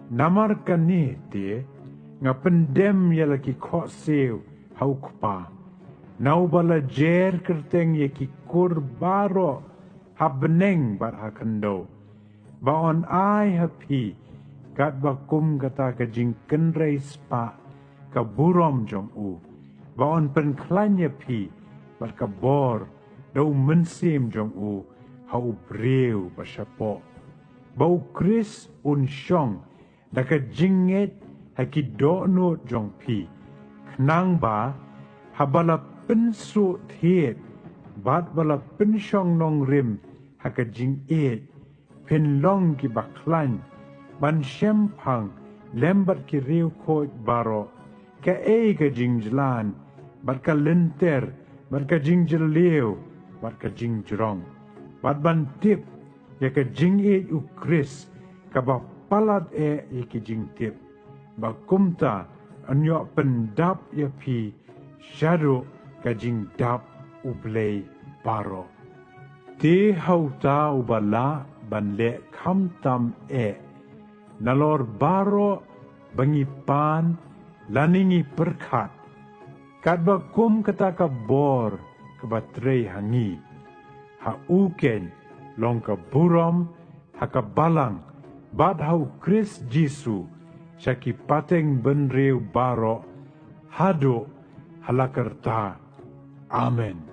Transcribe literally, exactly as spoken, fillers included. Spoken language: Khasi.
Namar kane te nga pyndem ïa la ki khohsiew ha u Kpa, na uba la jer kyrteng ïa ki kur baroh ha bneng bad ha khyndew, ba un ai ha phi katba kum kata ka jingkynrei spah ka burom jong u, ba un pynkhlaiñ ïa phi bad ka bor da u mynsiem jong u ha u briew ba shapoh. Ba u Khrist un shong da ka jingngeit ha ki dohnud jong phi, khnang ba haba la pynsuhthied bad ba la pynshong nongrim ha ka jingïeit, phin long kiba khlaiñ ban shemphang lem bad ki riewkhuid baroh kaei ka jingjlan bad ka lynter bad ka jingjylliew bad ka jingjrong, bad ban tip ïa ka jingïeit u Khrist kaba palat eh ïa ki jingtip, ba kumta yn ïoh pyndap ïa phi shaduh ka jingdap U Blei baroh. Te ha uta uba lah ban leh khamtam eh nalor baroh ba ngi pan lane ngi pyrkhat, katba kum kata ka bor kaba trei ha ngi, ha u keiñ long ka burom ha ka balang bad ha u Khrist Jisu sha ki pateng bynriew baroh haduh ha la karta. Amen.